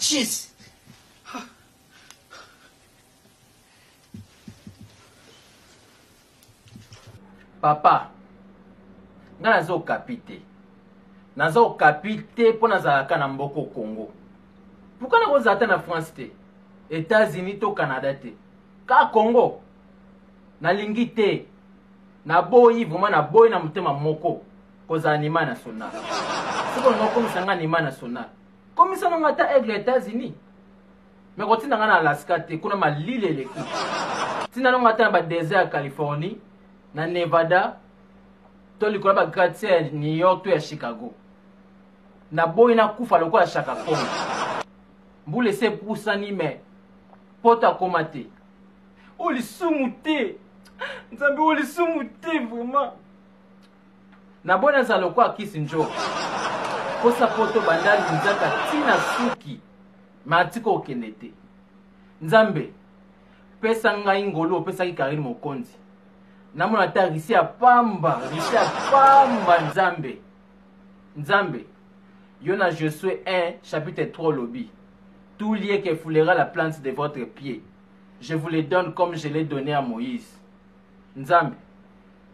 Cheers. Papa, nga naza okapi te. Naza okapi te mpo nazalaka na mboko Congo. Pourquoi nakozala ata na France te? États-Unis to Canada te. Ka Congo. Nalingi te. Naboyi vraiment naboyi na motema moko kozala anima national. Soki olinga okomisa nga anima national, komisa nanga ata aigle ya États-Unis. Mais kotinda nga na Alaska te, kuna malili eleki. Tinda nanga ata na ba desert ya Californie, na Nevada, to likolo ya ba gratte-ciel ya New York to ya Chicago. Naboyi nakufa lokola Shaka Kongo. Mbula esi epusani mais poto akoma te. Oyo lisumu te. Nzambe oyo lisumu te vraiment. Naboyi nazala lokola kisi njoka. Posa poto banda linzaka ti na suki. Mais atika okende te. Nzambe pesa ngai ngolu opesaki Karine Mokonzi. Namona ata Russie ya pamba, Russie ya pamba Nzambe. Nzambe, yo na Josue 1 chapitre 3 olobi tout lieu que foulera la plante de votre pied, je vous le donne comme je l'ai donné à Moïse. Nzambe,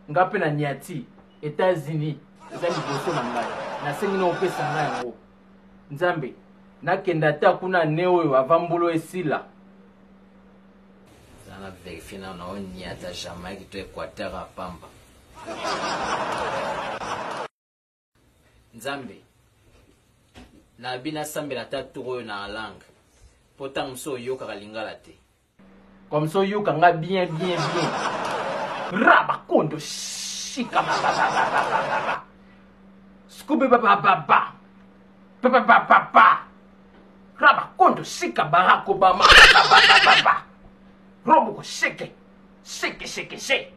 nga mpe na niati États-Unis eza liboso na ngai, nasengi na opesa ngai yango. Nzambe, nakende ata kuna ne oyo avant mbula esila. Zana verifie na na oniata Jamaïque to Équateur ya pamba. Nzambe, nabi nasambela ata tour oyo na langue mpo ntango mosusu oyokaka lingala te. Comme ça oyoka nga bien bien bien. Rabakondo shika ba ba ba ba ba ba ba. Skube ba ba ba ba. Ba ba ba ba ba. Rabakondo shika Barack Obama ba ba ba ba ba. Roboko sheke. Sheke sheke sheke.